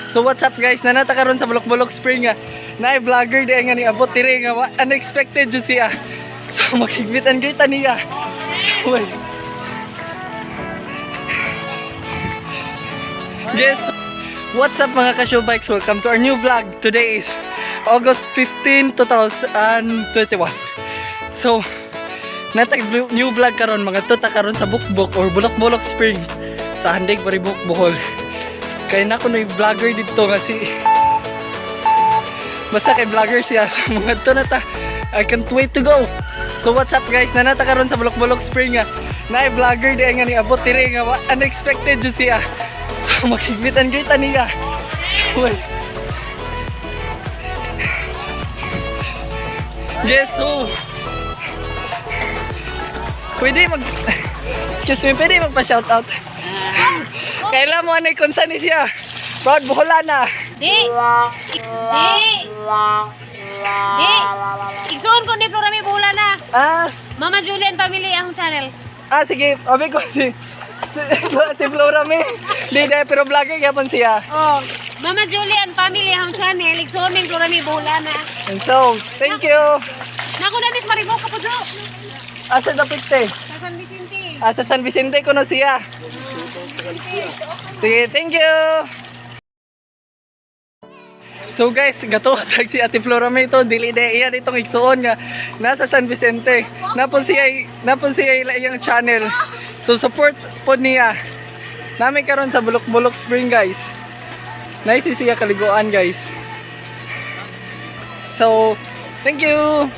So what's up, guys? Naa na ta karon sa Bulok-Bulok Spring nga. Naay vlogger di nga niabot diri nga unexpected jud siya. So makig-meet and greet ta niya. So wait. Yes. What's up, mga ka bikes? Welcome to our new vlog. Today is August 15, 2021. So, natag new vlog karon, mga tuta karon sa Bukbok or Bulok-Bulok Springs sa Handig, Maribojoc, Bohol. Kay na ko vlogger dito nga si, basta kay vlogger siya. So mga to na ta. I can't wait to go. So what's up, guys? Naa na ta karon sa Bulok-Bulok Spring nga. Naay vlogger di nga niabot diri nga unexpected jud siya. So makig-meet and greet ta niya. So wait. Yes, so pwede mag, excuse me, pwede magpa-shoutout? Kailan mo anay kung saan ni siya? Proud Boholana. Di! Di! Di! Igsuon ko ni Florami Boholana. Ah, Mama Julian Family ang channel. Ah sige, abi ko si Ate Flora May. Di dahil pero vlogger gyapon siya. Oh, Mama Julian Family ang channel. Igsuon ning Florami Boholana. And so, thank you. Nako na dis Maribojoc ka po jo. Asa dapit te? Sa San Vicente. Ah, sa San Vicente ko no siya. Sige, thank you. So guys, gato tag si Ate Flora May to, dili de iya ditong igsuon nga nasa San Vicente. Napon siya ila iyang channel. So support pod niya. Nami karon sa Bulok-Bulok Spring, guys. Nice ni siya kaliguan, guys. So, thank you.